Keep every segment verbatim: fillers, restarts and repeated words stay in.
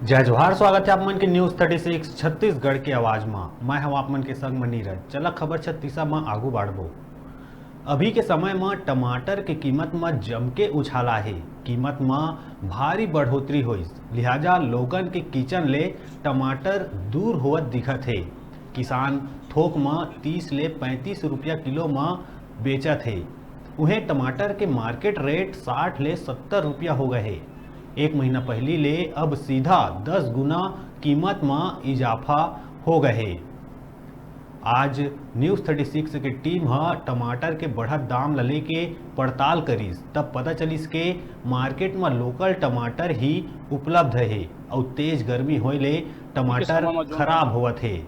जय जोहार, स्वागत है आप मन के News thirty six छत्तीसगढ़ के आवाज म। मैं हूं आप मन के संग म नीरज। चला खबर छत्तीसा म आगू बढ़बो। अभी के समय म टमाटर के कीमत म जमके उछाल आहे। कीमत म भारी बढ़ोतरी होइस, लिहाजा लोगन के किचन ले टमाटर दूर होवत दिखत हे। किसान थोक म तीस ले पैंतीस रुपया किलो म बेचत हे। उहें टमाटर के मार्केट रेट साठ ले सत्तर रुपया हो गए हे। एक महीना पहिली ले अब सीधा दस गुना कीमत म इजाफा हो गए हे। आज News thirty six के टीम ह टमाटर के बढ़त दाम ल लेके पड़ताल करिस, तब पता चलिस के मार्केट म लोकल टमाटर ही उपलब्ध हे अउ तेज गर्मी होए ले टमाटर खराब होवत हे।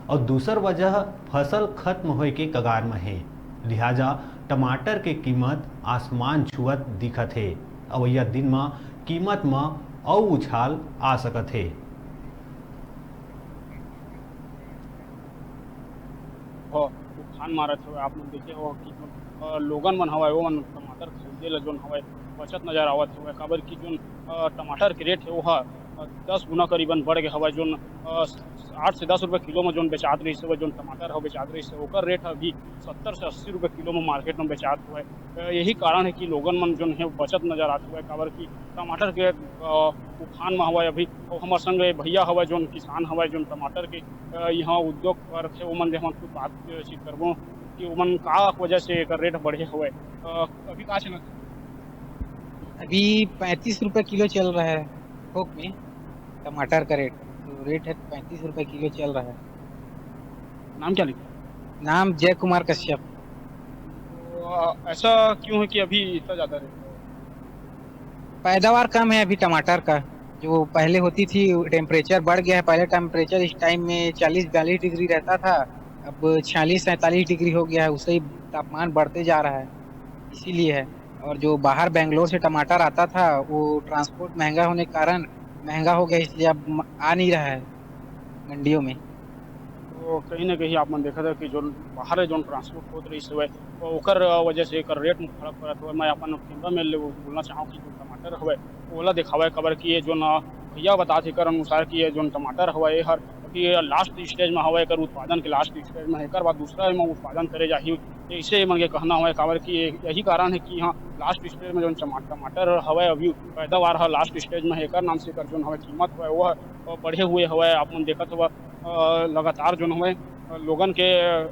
अउ दूसर वजह, फसल खत्म होए के कगार म हे, लिहाजा टमाटर के कीमत आसमान छुअत दिखत हे। अवइया दिन म कीमत म अउ उछाल आ सकत हे। ह उफान मारत हवय। आप मन देखे हो कि अ, लोगन मन हवय, ओमन टमाटर खरीदे ला जोन हवय, बचत नजर आवत हवय, काबर कि जोन अ, टमाटर के रेट हे, ओहा अ, दस गुना करीबन बढ़ गे हवय। जोन अ, आठ से दस रुपये किलो म जोन बेचात रहिस हवय, जोन टमाटर ह बेचात रहिस हवय, ओकर रेट ह अभी सत्तर से अस्सी रुपये किलो म मार्केट म बेचात हवय। अ, यही कारण हे कि लोगन मन जोन हे बचत नजर आत हवय, काबर कि टमाटर के अ, उफान म हवय अभी। अउ हमर संग ए भैया हवय, जोन किसान हवय, जोन टमाटर के अ, इहाँ उद्योग करथे, ओमन ले हमन कुछ बातचीत करबो कि ओमन का वजह से एकर रेट बढ़े हवय। अ, अभी का चलत हे? अभी पैंतीस रुपये किलो चल रहा है थोक में टमाटर का रेट, तो रेट है पैंतीस रुपये किलो चल रहा है। नाम क्या लिखा? नाम जय कुमार कश्यप। तो, अ, ऐसा क्यों है कि अभी इतना ज़्यादा रेट है? पैदावार कम है अभी टमाटर का। जो पहले होती थी, टेम्परेचर बढ़ गया है। पहले टेम्परेचर इस टाइम में चालीस बयालीस डिग्री रहता था, अब छियालीस सैंतालीस डिग्री हो गया है। उससे ही तापमान बढ़ते जा रहा है, इसीलिए है। और जो बाहर बेंगलोर से टमाटर आता था, वो ट्रांसपोर्ट महंगा होने के कारण महंगा हो गया, इसलिए अब म-, आ नहीं रहा है मंडियों में। तो कहीं ना कहीं आप मन देखत हव कि जोन बाहर ले जोन ट्रांसपोर्ट होत रहिस हवय, तो ओकर वजह से एकर रेट में फर्क पड़त हवय। मैं अपन कैमरा मैन ले वो बोलना चाहूँ कि जो टमाटर हवय, ओला दिखावय, काबर कि ये जोन, अ, भैया बतात हे, एकर अनुसार कि ये जोन टमाटर हवय, ये हर अभी लास्ट स्टेज में हवय, एकर उत्पादन के लास्ट स्टेज में। एकर बाद दूसरा एमा उत्पादन करे जाही, ऐसे एमन के कहना हवय, काबर कि ये, यही कारण है कि यहाँ लास्ट स्टेज में जोन चमा-, टमाटर हवय, अभी पैदावार ह लास्ट स्टेज में है, एकर नाम से एकर जोन हवय कीमत हवय, वो ह बढ़े हुए हवय। आप मन देखत हव, अ, लगातार जोन हवय, अ, लोगन के, अ,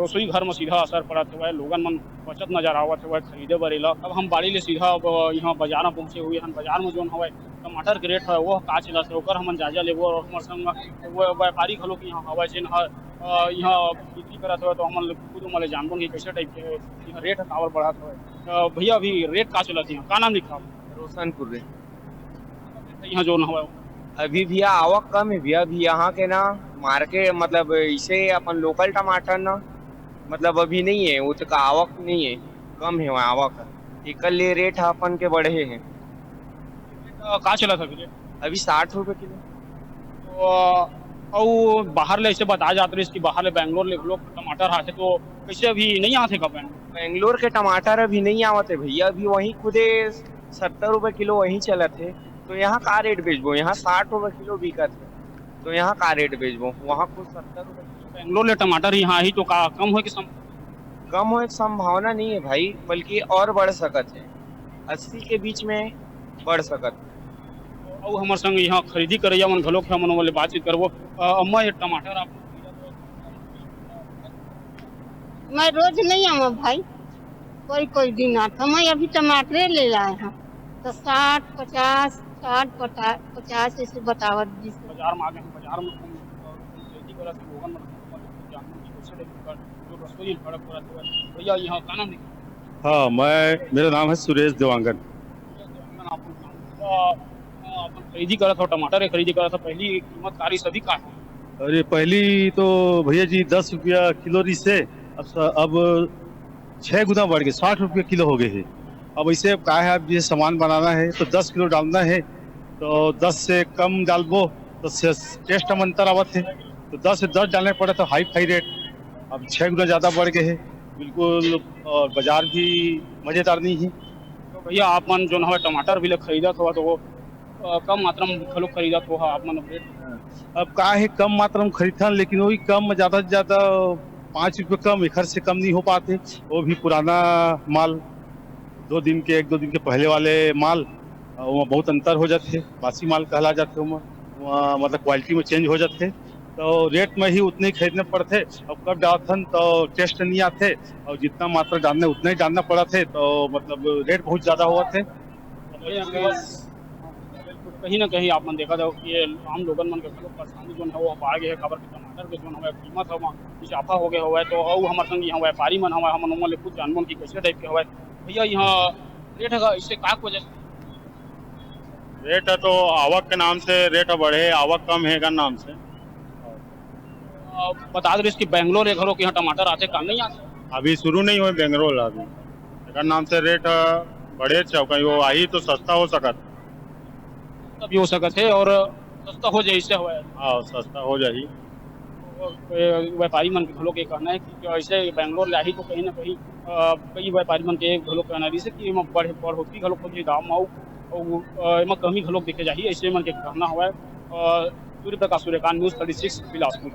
रसोई घर म सीधा असर पड़त हवय। लोगन मन बचत नजर आवत हवय खरीदे बर एला। अब हम बाड़ी ले सीधा अब यहाँ बाजार म पहुँचे हुए हन। बाजार म जोन हवय टमाटर के रेट हवय, वो का चलत हे, ओकर हमन जायजा लेबो। और हमर संग वो व्यापारी घलो के यहाँ हवय, जेन ह, अ, यहाँ बिक्री करत हवय, तो हमन खुद ओमन ले जानबो कि कैसे टाइप के यहाँ रेट ह काबर बढ़त हवय। अ, भैया, अभी रेट का चलत हे यहाँ? का नाम लिखा? रोशन कुर्रे। यहाँ जोन हवय। अभी भैया आवक कम है भैया, अभी यहाँ के ना मार्केट मतलब इसे अपन लोकल टमाटर ना मतलब अभी नहीं है, वो तो का आवक नहीं है, कम है वहाँ आवक। एकर लिए रेट ह अपन के बढ़े है। अ, का चलत हे अभी रेट? अभी साठ रुपये किलो। तो, अ, अउ बाहर ले ऐसे बताया जात रहिस कि बाहर ले बैंगलोर ले घलो टमाटर आथे, तो कैसे अभी नहीं आथे का बैंगलोर? बैंगलोर के टमाटर अभी नहीं आवत है भैया, अभी वहीं खुदे सत्तर रुपये किलो वहीं चलत है, तो यहाँ का रेट बेचबो? यहाँ साठ रुपये किलो बिकत है, तो यहाँ का रेट बेचबो? वहाँ खुद सत्तर रुपये किलो। बैंगलोर ले टमाटर यहाँ ही तो का कम होए के सम- कम होए के संभावना नहीं है भाई, बल्कि और बढ़ सकत है, अस्सी के बीच में बढ़ सकत है। अउ हमर संग यहाँ खरीदी करैया मन घलोक हे, हमन ओमन ले बातचीत करबो। अ, अम्मा, ये टमाटर आप मैं रोज नहीं आवा भाई, कोई कोई दिन आता। मैं अभी टमाटरे ले आए हैं, तो साठ, पचास, साठ, पचास ऐसे बतावत दिस। बाजार में आ गए हैं, बाजार में कौन, कौन खरीदी करत है, लोगन मन, मन जानबो कि कैसे टाइप का जो रसोई में भड़क भड़क हुआ है। भैया, यहाँ का नाम लिखा? हाँ, मैं, मेरा नाम है सुरेश देवांगन। सुरेश देवांगन, आप, अ, अ, अपन खरीदी करत हो, टमाटर के खरीदी करत हो, पहली कीमत का रही, सभी का है? अरे, पहली तो भैया जी दस रुपया किलो रहिस हे, अब स-, अब छः गुना बढ़ के साठ रुपया किलो हो गए हे। अब ऐसे अब का है, अब ये सामान बनाना है तो दस किलो डालना है, तो दस से कम डालबो तो से-, टेस्ट में अंतर आवत है, तो दस से दस डालने पड़े तो हाई फाई रेट। अब छः गुना ज़्यादा बढ़ गए हे बिल्कुल, और बाजार भी मज़ेदार नहीं है। तो भैया, आप मन जोन हवे टमाटर भी ले खरीदत हवा, तो वो अ, कम मात्रा में घलो खरीदत हो आप मन? अब का हे, कम मात्रा में खरीदथन, लेकिन वही कम में ज्यादा से ज्यादा पाँच रुपये कम, एखर से कम नहीं हो पाते। वो भी पुराना माल, दो दिन के, एक दो दिन के पहले वाले माल, अ, वो बहुत अंतर हो जाते, बासी माल कहला जाते, वो, वो, मतलब क्वालिटी में चेंज हो जाते। तो रेट में ही उतने ही खरीदने पड़ते। अब कब डालथन तो टेस्ट नहीं आते, और जितना मात्रा डालने उतना ही डालना पड़त है, तो मतलब रेट बहुत ज्यादा होवत है। कहीं ना कहीं आप मन देखा जाओ कि ये आम लोगन मन के घलो परेशानी जोन है वो बाढ़ गे है, काबर कि टमाटर के जोन हवय कीमत हवा इजाफा हो गए हवय। तो अउ हमर संग यहाँ व्यापारी मन हवय, हमन ओमन ले कुछ जानबोन कि कैसे टाइप के हवय। भैया, यहाँ रेट है इससे का वजह से? रेट है तो आवक के नाम से रेट है बढ़े, आवक कम है का नाम से। अ, बता दे कि बेंगलोर एक घरो के यहाँ टमाटर आते का नहीं आते? अभी शुरू नहीं हुए बेंगलोर अभी, एकर नाम से रेट, अ, बढ़े छे, कहीं वो आई तो सस्ता हो सकत। तब भी हो सकत है और सस्ता हो जाए इससे हुआ है। हाँ, सस्ता हो जाही। और, ए, व्यापारी मन के घलो के कहना है कि जो ऐसे बेंगलोर ले आही तो कहीं ना कहीं, अ, कई व्यापारी मन के घलो कहना है जैसे कि एमा बढ़-, बढ़ोतरी घलो होही दाम म अउ, अउ, अ, एमा कमी घलो देखे जाही, ऐसे मन के कहना हवय। अ, Surya Prakash Suryakant, News thirty six, Bilaspur.